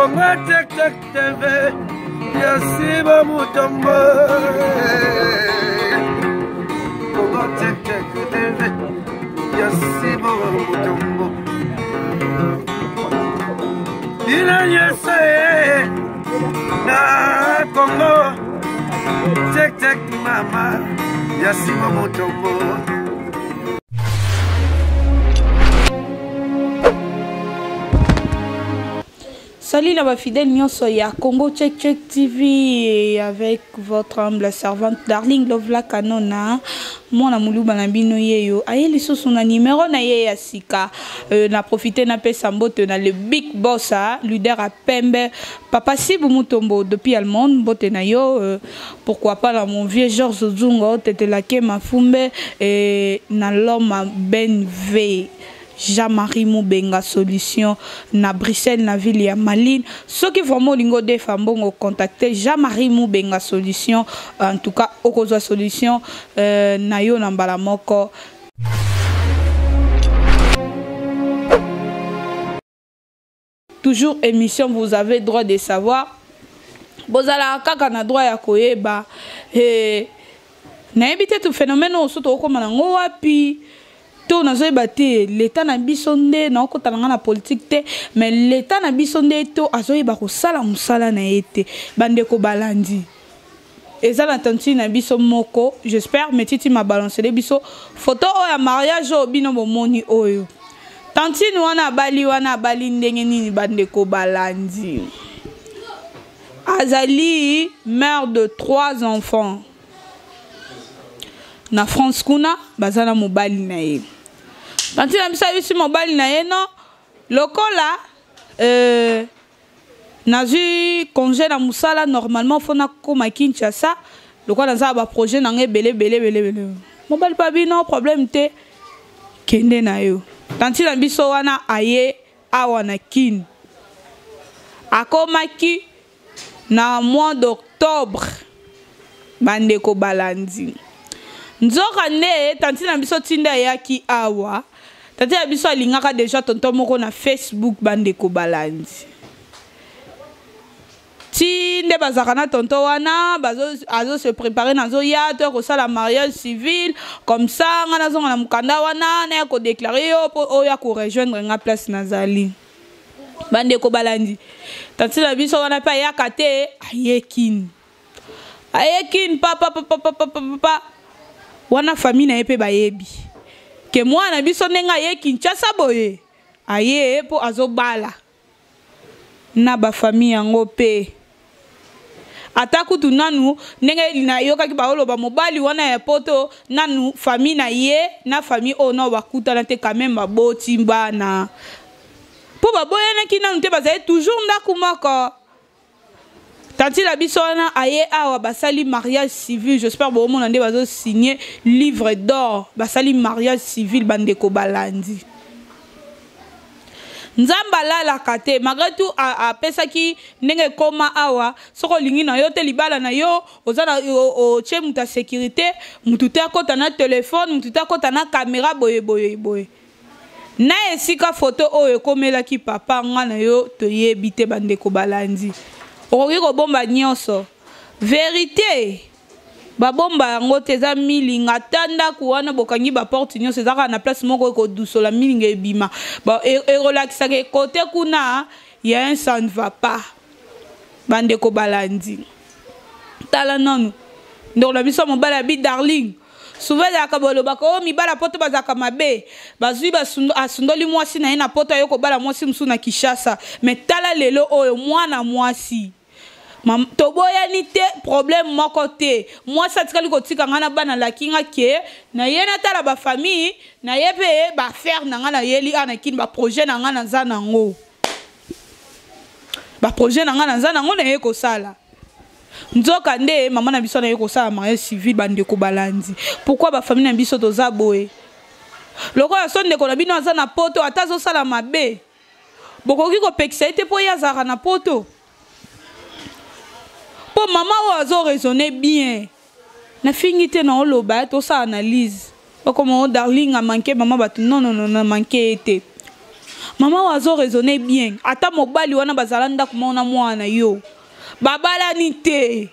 Congo Tek Tek TV ya Siba Mutombo. Congo Tek Tek TV ya Siba Mutombo. Bino nyonso ye na Congo Tek Tek mama ya Siba Mutombo. Salut la fidèle nyonso ya Congo Check Check TV avec votre humble servante Darling Lovla Kanona mwana muluba na bino yeyo aye lisusu na numéro na ye ya sika euh, na profiter na pesa mbote na le big boss hein, leader à Pembe papa Sibu Mutombo depuis Allemande mbote na yo euh, pourquoi pas na mon vieux Georges Zungo Tetelake Mafumbe et na l'homme Ben V Jean-Marie Mubenga solution na Bruxelles na ville ya Malines soki vraiment olingi odefa mbongo contacter Jean-Marie Mubenga solution en tout cas okozwa solution euh, na yo na mbala moko. Toujours émission vous avez droit de savoir bozalaka kaka na droit ya koyeba eh, nayebi te to phénomène oyo so tokokoma nango wapi to nazoyeba te leta na biso nde naokota na ngai na politike te mais leta na biso nde to azoyeba kosala mosala na ye te bandeko balandi eza na tantine na biso moko j'espère metiti ma balancele biso photo oyo ya mariage oyo bino bomoni oyo tantine wana abali wana abali ndenge nini bandeko balandi azali mère de trois enfants na france kuna baza na mobali na ye tantine na biso ayebisi mobali na ye no lokola euh, Nazui congé na musala normalement faut nakoma Kinshasa lokola naza na ba projet na nga ebele ebele ebele ebele. Mobali pa bino problème te kende na yo. Tanti na biso wana aye awa na Kin. Akomaki na mois d'octobre bandeko balandi. Nzoka nde tanti na biso tinda ayaki awa Tata ya biso alingaka deja tonton moko na Facebook bandeko balandi. Ti nde bazalaka na tonton wana bazo azo se préparer nazoya to kosala mariage civil comme ça nga nazonga na mokanda wana naya ko déclarer yo mpo oya ko rejoindre nga place nazali. Bandeko balandi. Tati na biso wana mpe ayaka te aye Kin. Aye Kin papa papa papa papa wana famille na ye mpe bayebi ke mwana na biso ndenge aye Kinshasa boye aye mpo azobala na ba famille yango mpe ata kutu nanu ndenge nayokaki baoloba mobali wana ya poto nanu famille na ye na famille oyo nao bakutana te quand même baboti bana mpo baboyanaki nanu te bazali toujours ndako moko. Tanti na biso wana aye awa basali mariage civil, j'espère bomona nde bazo signer livre d'or, basali mariage civil bandeko balandi. Nzambe alalaka te malgré tout apesaki ndenge ekoma awa soki olingi na yo te libala na yo oza na otie moto ya sécurité moto te akota na telefone moto te akota na kamera boye boye boye Na esika photo oyo ekomelaki papa nga na yo toyebi te ba ndeko balandi. Okoki kobomba nionso. Verite babomba yango te eza milinga ata ndaku wana bokangi ba porte nionso eza kaka na place moko ekodusola milinga ebima ba e, ekolakisaka ekote kuna ya un ça ne va pas. Bandeko balandi. Tala nanu ndeko na biso mobali abi darling Souvent ezalaka bolobaka oh mibala poto bazalaka mabe bazui asundoli mwasi na ye na poto aye kobala mwasi mosusu na Kinshasa mais tala lelo oyo mwana mwasi toboyani te problème moko te mwasi atikali kotika ngai na bana alaki nga ke na ye natala ba famille na ye mpe ba affaire na ngai nayeli awa na kini ba projet na ngai naza nango ba projet na ngai naza nango naye kosala Nzoka nde mama na biso anaye kosala mariage civil bandeko balandi. Pourquoi ba famille na biso toza boye? Lokola so ndeko na bino aza na poto ata azosala mabe bokoki kopekisa ye te mpo ye azalaka na poto? Mpo mama oyo azo raisonner bien. Nafingi te na oloba tosala analyse. Okoma o darling a manque mama bato non non non na manque ye te. Mama oyo azo raisonner bien. Ata mobali wana bazala ndako moko na mwana na yo. Babalani te.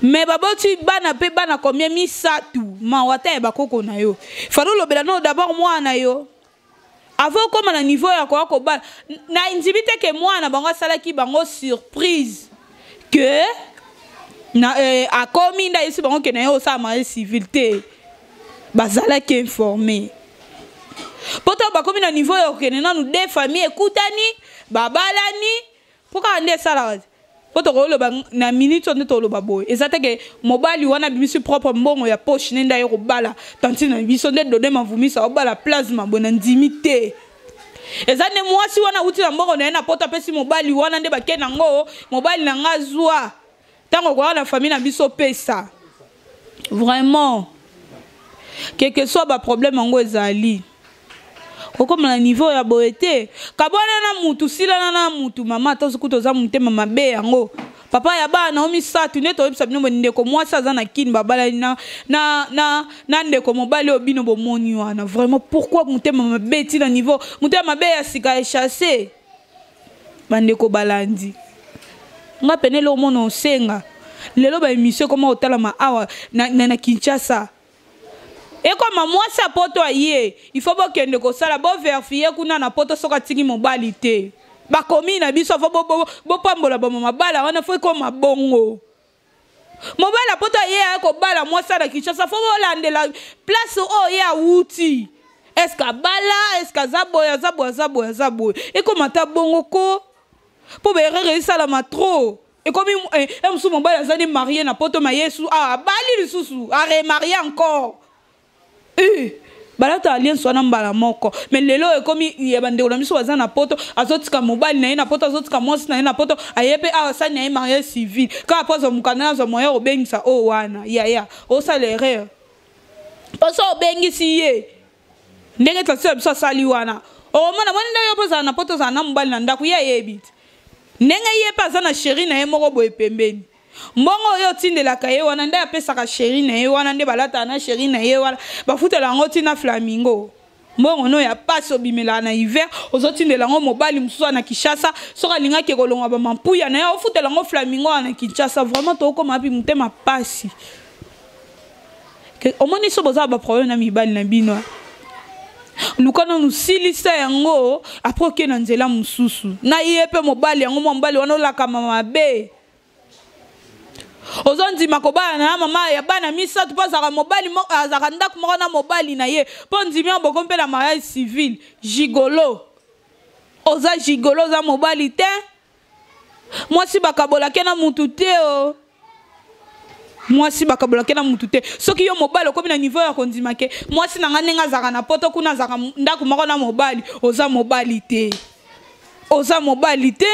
Mais baboti bana pe bana combien misatu. Mawa ata ya bakoko na yo. Fallait olobela no d'abord mwana na yo. Avant okoma na niveau ya koya kobala. Na ndimi te ke mwana bango asalaki bango surprise que na eh, akomi nde ayebisi bango ke na ye osala mariage civil te. Bazalaki informe. Po ntango bakomi na niveau ya kokende nanu de famille ekutani babalani po kaka nde esalaka te po tokoloba na minute oyo nde toloba boye eza te ke mobali wana abimisi propre mbongo ya poche ne nde aye kobala tantine na biso nde dode mavumisa obala plasma boye na ndimi te eza nde mwasi wana awuti na mbongo na ye na poto apesi mobali wana nde bake nango mobali na nga zwa ntango okoya na famille na biso pesa vraiment quelque soit baproblème yango ezali okoma na niveau ya boye te kabwana na mutu silana na mutu mama ata kutu oza motema mabe yango papa ya bana o misato nde toyebisa bino boye ndeko mwasi aza na kini babalani na, na, na, na ndeko mobali oyo bino bomoni wana vraiment pourquoi motema mabe ti na niveau motema mabe ya sika echasse bandeko balandi nga pene eloko mona osenga lelo ba émission ekoma kotalama awa na, na, na kinshasa ekoma mwasi ya poto aye il faut bokende kosala boverifie kuna na poto soki atiki mobali te bakomi na biso fo bopambola bama mabala wana fo ekoma bongo mobali ya poto aye aye kobala mwasi na kinshasa fo bolandela place oyo ye awuti eske abala eske aza boye aza boye aza boye aza boye ekoma ata bongo ko mpo baerreur esalama trop ekomi eh, eh, mosusu mobali aza ne marie na poto ma yesu ah, abali lisusu aremarie encore Eh, balata alliance wana mbala moko mais lelo ekomi ya bandeko na biso baza na poto azotika mobali na ye na poto azotika mwasi na ye na poto aye mpe awa asali na ye mariage civil kaka mpo azwa mokanda azwa moyen kobengisa oyo wana yaya osala erreur mposo obengisi ye ndenge tati na biso asali wana okomona moni ndenge yo mpo ozala na poto ozala na mobali na ndako ye ayebi te ndenge ye mpe aza na sheri na ye moko boye pembeni mbongo oyo otindelaka ye wana nde apesaka sheri na ye wana nde balataka na sheri na ye wana bafutela yango ntina flamingo mbongo no ya pasi obimelaka na hiver ozotindela yango mobali mosusu na kinshasa soki alingaki kolongwa bamampuya na ye ofutela yango flamingo wana na kinshasa vraiment tokokoma wapi motema pasi omoni so boza baproblème na mibali na bino luka nanu silisa yango apres oke na nzela mosusu na ye mpe mobali yango mwa mobali wana olakama mabe ozondima kobala na mama ya bana misato mpo azalaka mobali azalaka ndako moko na mobali na ye mpo ndimi yango bokomi mpe na mariage civil gigolo oza gigolo oza mobali te mwasi bakabolake na mutu te o oh. mwasi bakabolake na mutu te soki yo mobali okomi na niveau ya kondima ke mwasi na ngai ndenge azalaka na poto kuna azalaka ndako moko na mobali oza mobali te oza mobali te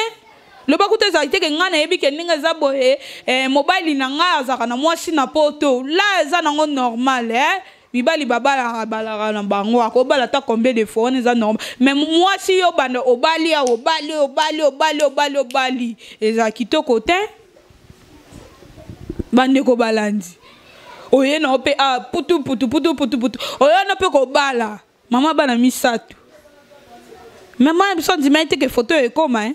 loba kutu ezalaki te ke ngai nayebi ke ndenge eza boye eh, mobali na ngai azalaka na mwasi na poto la eza nango normal eh? mibali babalaka balaka na bango akobala ata combien de fois wana eza normal mais mwasi yo banda obali awa obali obali obali obali obali eza kitoko te bandeko balandi oye na yo mpe ah, putu putu putu putu putu oye na mpe kobala mama bana misato me mwana biso andimaki te ke foto ekoma eh?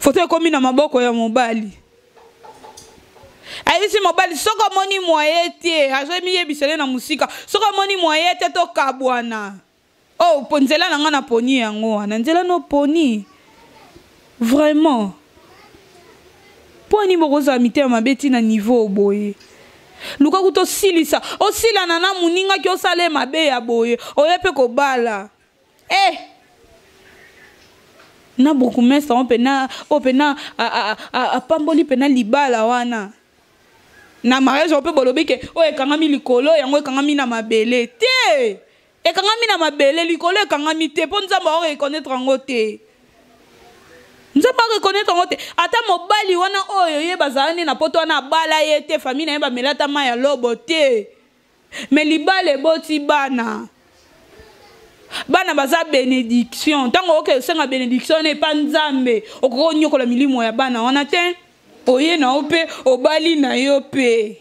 foto ekomi na maboko ya mobali ayebisi mobali soki omoni mwaye te azomiyebisa ye na mosika soki omoni mwaye te tokabwana oh po nzela na ngai naponi yango wana nzela noponi vraiment mpo nini bokozala mitema mabe ti na niveau boye luka kuta osilisa osilana na moninga ki osala ye mabe ya boye oye mpe kobala eh na bourgmestre yango mpena oyo mpena apamboli mpena libala wana na mariage yango mpe bolobi ke oyo ekangami likolo yango ekangami na mabele te ekangami na mabele likolo ekangami te mpo nzambe ao reconnaître yango te nzambe areconnaître yango te ata mobali wana oyo ye bazala nde na poto wana abala ye te famille na ye bamela ata mai ya lobo te me libala eboti bana bana baza benediction ntango oke osenga benediction wana epa nzambe okoki onyokola milimo ya bana wana te oye na yo mpe obali na yo mpe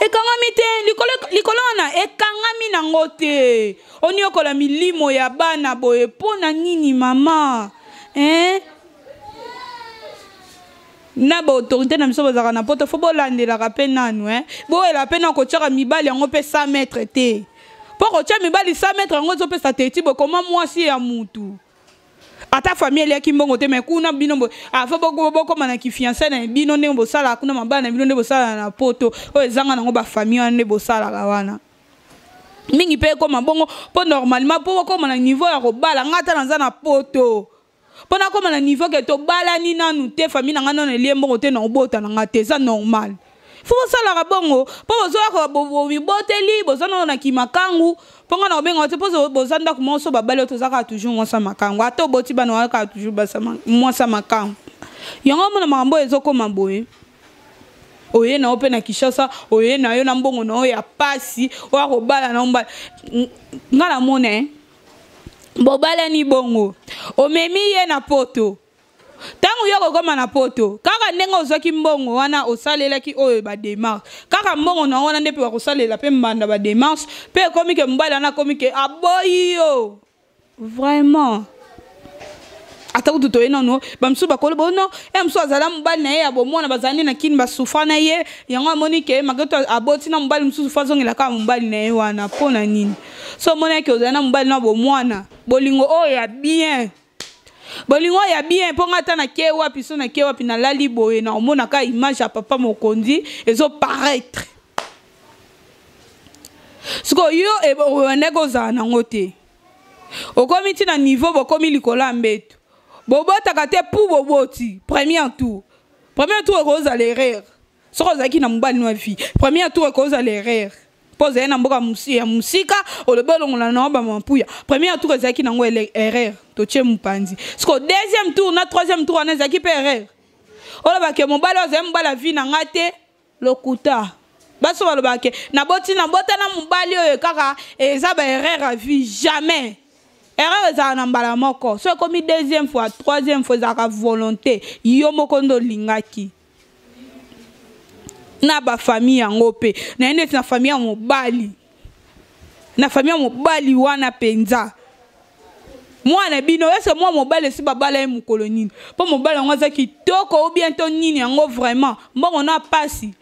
Ekangami te likolo, likolo wana ekangami nango te. Oniokola milimo ya bana boye mpo na nini mama eh? Na ba autorité na biso bazalaka na poto, fo bolandelaka mpe nanu eh? Boyela mpe na kotiaka mibali yango mpe 100 mètre te, mpo kotia mibali 100 mètre yango ezopesa teti boye koma mwasi ya mutu. Ata famille eliaki mbongo te, mais kuna bino bo afo bokoma na kifiance na bino ndenge bosalaka kuna, mabala na bino nde bosalaka na poto oyo ezanga nango bafamille wana nde bosalaka wana mingi mpe ekoma bongo. Mpo normalement, mpo bokoma na niveau ya kobala, nga ata naza na poto, mpo nakoma na niveau ke tobalani nanu te, famille na nga nano elie mbongo te na obota na nga te, eza normal. Fo bosalaka bongo mpo bozoyaka bomiboteli, boza nano na kimakangu. Mpo nga na kobenga te, mpo boza ndako moko so babali oyo toza kaka toujours mwasi ya makangu. Ata oboti bana wana, kaka toujours mwasi ya makangu. Yango omona makambo oyo ezokoma boye. Oye na yo mpe na Kinshasa, oye na yo na mbongo na yo ya pasi, oyo akobala na yo mbala nga na mona eh? Bobalani bongo, omemi ye na poto. Ntango yo kokoma na poto, kaka ndenge ozwaki mbongo wana osalelaki oyo badémarche, kaka mbongo na wana nde mpe bakosalela mpe mbanda badémarche. Mpe ekomi ke mobali wana akomi ke aboyi yo vraiment. Ata kutu toye nano, bamosusu bakolo bono e mosusu azala mobali na ye ya bomwana, bazala nde na kini, basufra na ye. Yango amoni ke maketo aboti na mobali mosusu, fo azongela kaka mobali na ye wana. Mpo na nini? So omonaki ozali na mobali na bomwana, bolingo oyo ya bien, bolingo ya bien. Mpo nga ata nake wapi, so nake wapi, nalali boye, na omonaka image ya papa mokonzi ezoparaître. Sikoyo yo obandaki ozala nango te, okomi ti na niveau bokomi likolo ya mbeto, bobotaka te. Pu boboti premier tour, premier tour ekozala erreur. Soki ozalaki na mobali no ya vie, premier tour ekozala erreur, mpo ozali na mboka ya mosika, olobi olongola na yo bamampuya. Premier tour ezalaki nango erreur, totie mopanzi. Siko deuxième tour na troisième tour wana ezalaki mpe erreur. Olobake mobali oyo azali mobali ya vie na nga te, lokuta. Baso balobaka ke naboti, nabota na mobali oyo, kaka eza baerreur ya vie. Jamais erreur ezalaka na mbala moko. So ekomi deuxième fois, troisième fois, ezalaka volonté, yo moko nde olingaki na bafamille yango mpe naye neti na famille ya mobali, na famille ya mobali wana mpenza. Mwana bino ese mwa mobali esi babala ye mokolo nini? Mpo mobali yango aza kitoko ou bien to nini yango vraiment, mbongo na pasi,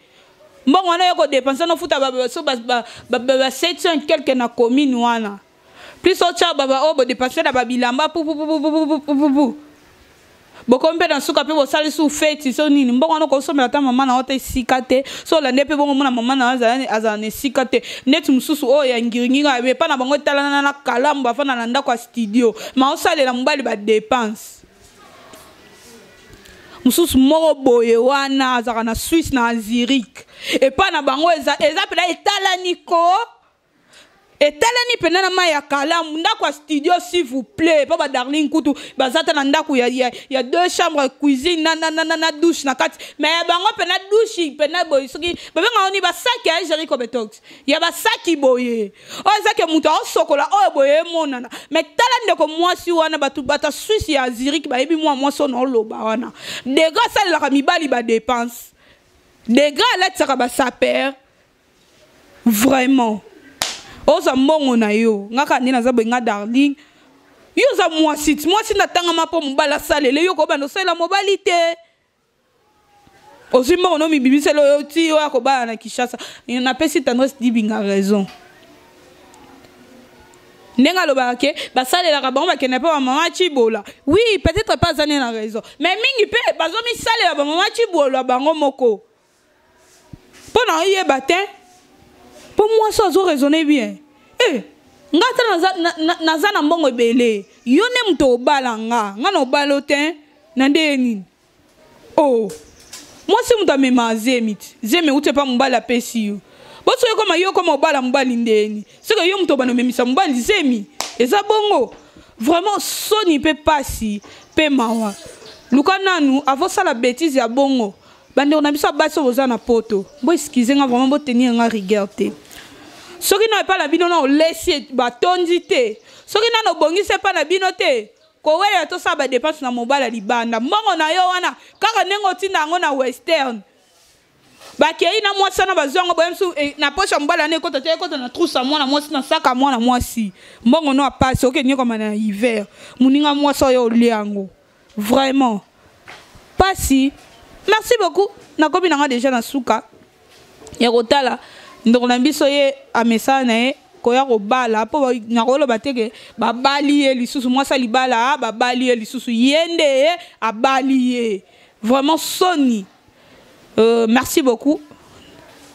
mbongo wana yo kodepense, nofuta so ba 700 quelque na commune wana, plus otya baba oyo bodepense na babilamba pupupupupupupu, bokomi mpe na suka mpe bosali su feti so nini. Mbongo wana okosomela ata mama na yo te esika te. So olande mpe bongo, mona mama na yo azala na esika te. Neti mosusu oyo ya ngiringinga epa na bango etalana na kalamu, bafanda na ndako ya studio, ma osalela mobali badepense mosusu moko boye wana azalaka na Suisse, na Zurich. Epa na bango eza mpena etalani ko etalani mpena na mai ya kalamu, ndako ya studio, s'il vous plaît. Mpo badarling kutu baza ata na ndako ya deux chambres, cuisine na douche na kati, mais ya bango mpena douche mpena boye, soki babengaka ni basaki ya Jerico Betox ya basaki boye, oyo ezake moto aosokola oyo boye emonana. Mais tala ndeko mwasi wana, bato bato ya Suisse, ya Zurich bayebi mwa mwasi oyo naoloba wana. Dega asalelaka mibali badepense, dega alatisaka basaper. Vraiment ozwa mbongo na yo, nga kaka nde naza boye. Nga darling, yo oza mwasi ti mwasi natangama mpo mobali asalele yo, kobanda osalela mobali te. Ozwi mbongo no mibimiseli oyo ti oyo akobala na Kinshasa. Napesi Tendresse Dibinga raison ndenge alobaka ke basalelaka bango, bakende mpe bamama Cibola. Oui, peut-être mpe aza ne na raison, mais mingi mpe bazomisalela bamama Cibola bango moko mpo na oyeba te. Mpo mwasi azo raisonne bien eh, nga ata naza na mbongo ebele, yo nde moto obala nga, nga na obala te na nde nini? Oh, mwasi moto amema zemi ti zemi euti epa mobali apesi yo. Boso ekoma yo koma obala mobali ndeni soki yo moto obanda omemisa mobali zemi? Eza bongo vraiment soni mpe pasi mpe mawa. Luka nanu avosala bétise ya bongo. Bandeko na biso ya basi oyo boza na poto, bo excuse nga vraiment, botenir nga rigueur te. Soki na epai na bino na olesi batondi te, soki nano obongisi epai na bino te, kowelela tosala badepense na mobali ya libanda. Mbongo na yo wana kaka ndenge otinda yango na Western. Bakei na mwasi wana, bazwi yango boye mosusu eh, na poche ya mobali wana ekota te, ekota na trousse ya mwana mwasi, na saka ya mwana mwasi. Mbongo no apasi okende nyokoma na hiver, moninga mwasi oyo olia yango vraiment pasi. Merci beaucoup. Nakomi nanga deja na suka ya kotala ndeko na biso, ye amesana na ye koya kobala, mpo nakoloba te ke babali ye lisusu mwasi ya libala, babali ye lisusu, ye nde ye abali ye. Vraiment soni. Merci beaucoup,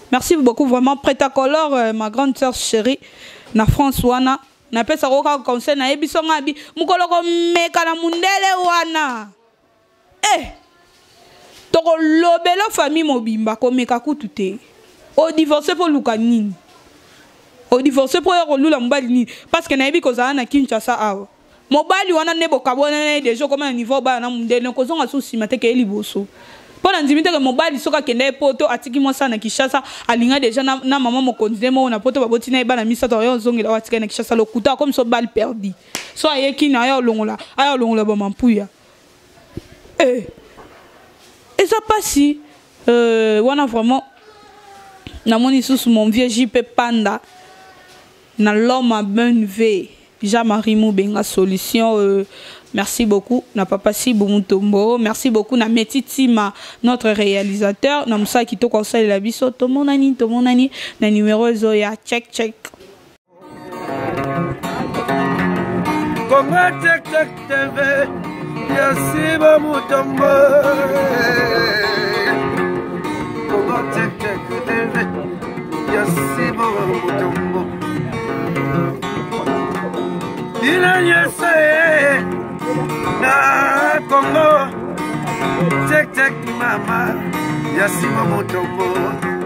merci beaucoup vraiment. Prêt-à-color, ma grande sœur chérie na France wana, napesaka kaka conseil, nayebi so ngai bi mokolo komeka na mundele wana, eh, tokolobela famille mobimba. Komeka kutu te. Odivorce mpo luka nini? Odivorce mpo oya kolula mobali nini? Parce que nayebi kozala na Kinshasa awa, mobali wana nde bokabwana na ye deja, okoma na niveau obala na mundele, kozonga so nsima te, keye liboso. Mpo na ndimi teke mobali soki akende ye Poto, atiki mwasi na Kinshasa, alinga deja na mama mokonzi nde moko na Poto, baboti na ye bana misato, aya ozongela oyo atikali na Kinshasa. Lokuta, akomi so balle perdue. So ayeki na aya olongola, aya olongola bamampuya. Eh, eza mpasi. Wana vraiment namoni lisusu mon vieux JP Panda na l'homme à bonne V, Jean-Marie Moubenga Solution. Merci beaucoup na papa Sibu Mutombo, merci beaucoup na Meti Tima, notre réalisateur, na mosala kitoko akosalela biso. Tomonani, tomonani na numéro ezoya. Check check. Kongo Tek Tek TV ya Siba Mutombo. Kongo Tek Tek TV ya Siba Mutombo. Bino nyonso ye na Kongo Tek Tek, mama ya Siba Mutombo.